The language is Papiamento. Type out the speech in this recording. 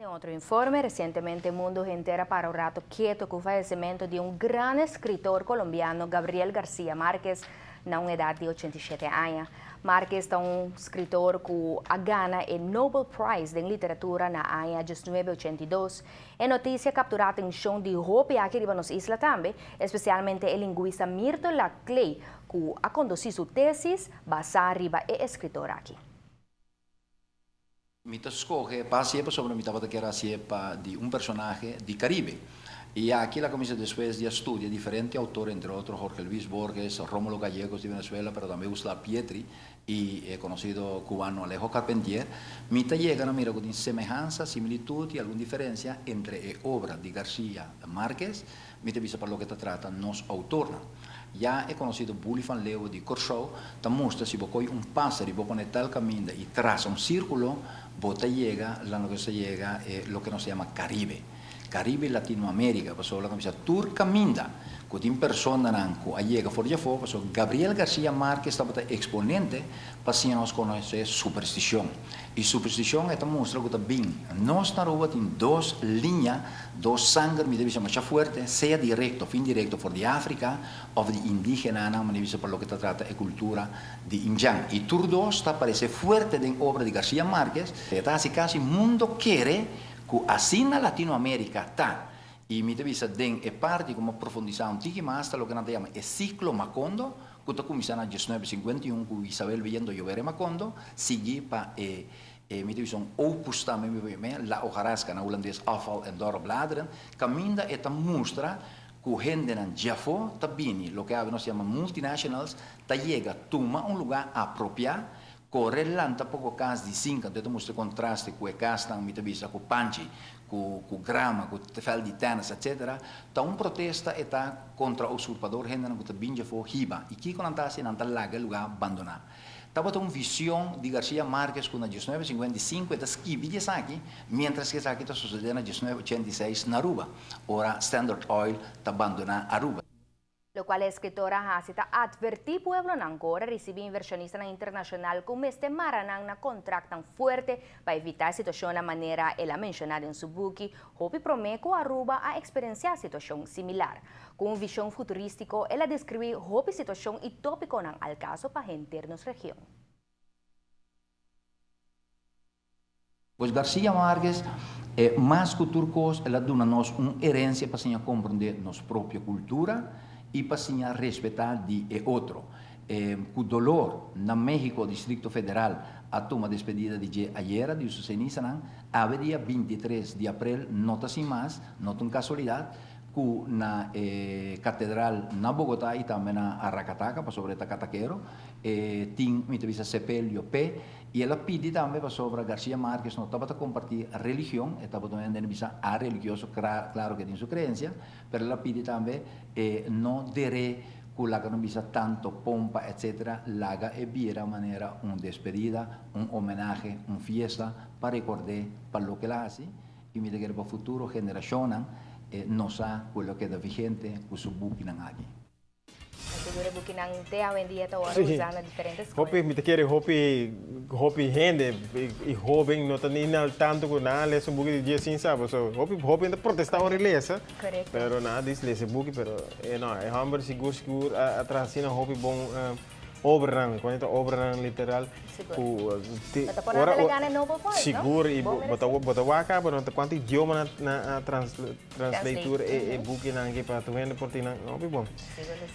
Den otro informe, recientemente mundo henter a para un rato keto cu fayecimento di un gran escritor colombiano Gabriel Garcia Marquez na un edad di 87 aña. Marquez ta un escritor cu a gana e Nobel Prize den literatura na aña 1982. E noticia a captura atencion di hopi aki riba nos isla tambe, especialmente e linguista Mirto Laclay cu a conduci su tesis basa riba e escritor aki. Mi ta scoge pa hacié pasobra mi tabata kier hacié pa di un personahe di Caribe. Y aki la cuminsa despues di a studia diferente autor entre otro Jorge Luis Borges, Romulo Gallegos di Venezuela pero tambe Gustave Pietri y e conocido cubano Alejo Carpentier, mi ta yega na mira cu tin semehansa, similitud y algun diferencia entre e obra di Garcia Marquez, Mi ta bisa pa loke ta trata nos outornan. Ya e konosido Bully van Leeuwen di Kòrsou ta mustra si bo koi un pasa di bo pone tal kaminda i trasa un sírkulo, bo ta yega la loke nos ta yega e loke nos ta yama Karibe. Karibe i Latinoamérika, pasobra lo bisa tur kaminda ku tin personanan ku a yega for di afó, pasobra Gabriel Garcia Marquez tabata eksponente pa siña nos konosé superstishon. I superstishon e ta mustra ku ta bin. Nos na Aruba tin dos liña, dos sanger mi ta bisa masha fuerte, sea direkto of indirekto for di Afrika of di indigenanan, mi ta bisa pa loke ta trata e kultura di indjan. I tur dos ta aparesé fuerte den obra di Garcia Marquez. E ta hasi kasi mundo kere ku asina Latinoamérika ta. I mi ta bisa den e parti ku mi a profundisá un tiki mas ta loke nan ta yama e siklo Macondo, ku ta kuminsá na 1951 ku Isabel Villendo Llovera Macondo, sigui pa e e mi ta bisa un opus tambe mi por yam'é, La Hojarasca, na hulandes Afval en Dorre Bladeren, kaminda e ta mustra ku hendenan djafó ta bini, loke awe nos yama multinationals, ta yega tuma un lugá apropiá, kore lanta poko kas di zinc, anto e ta mustra e kontraste ku e kasnan mi ta bisa ku panchi, ku ku grama, ku vèlt di tènis etsetera, ta un protesta e ta kontra usurpador hendenan ku ta bin djafó hiba. I kiko nan ta hasi? Nan ta laga e lugá bandoná. Tabata un vision di Garcia Marquez ku na 1955 e ta skibi di esaki, miéntras ku esaki ta sosodé na 1986 na Aruba, ora Standard Oil ta bandoná Aruba. Locual e escritor a haci ta adverti pueblonan cu ora ricibi inversionistanan internacional cu mester mara nan na contractnan fuerte pa evita e situacionnan manera el a menciona den su buki hopi prome cu Aruba a experiencia situacion similar. Cu un vision futuristico el a describi hopi situacion y topiconan al caso pa henter nos region. Pues Garcia Marquez, e mas ku tur kos el a duna nos un herensia pa siña komprondé nos propio kultura i pa siña respetá di e otro. E ku dolor na Mexico, Districto Federal a tuma despedida di dje ayera di su cenisanan, awe dia 23 di aprel no ta sin mas, no ta un kasualidat, ku na e katedral na Bogotá i tambe na Aracataca, pasobra e ta katakero, e tin mi ta bisa sepelio p'e. I el a pidi tambe pasobra Garcia Marquez no tabata comparti religion, e tabata un hende bisa a-religioso, claro ke tin su creencia, pero el a pidi tambe e no der'é cu laga no bisa tanto pompa etc. Laga e bira manera un despedida, un homenahe, un fiesta pa record'é pa loke el a haci i mi ta kere pa futuro generacionnan no sa cu lo keda vigente cu su bukinan aki. Sigur e bukinan te awendia ta wòrdu usá na diferente skol. Hopi, mi ta kere hopi, hopi hende i hóben no ta ni al tanto ku nan a lesa un buki di dje sin sa pasobra hopi hóben ta protestá ora di lesa. Korekto. Pero nan a dis lesa e buki pero e no, e hòmber sigur sigur a traha asina hopi bon Obranan, cuando ta obranan literal Sigur. cu ti Bo ta por ora gana e Nobel Prize, no? Sigur, y Bo bo ta merece. bo ta wak caba no ta cuanto idioma na na a translate Translate, tur e e bukinan aki pa tur hende por tin nan hopi bon. Sigur.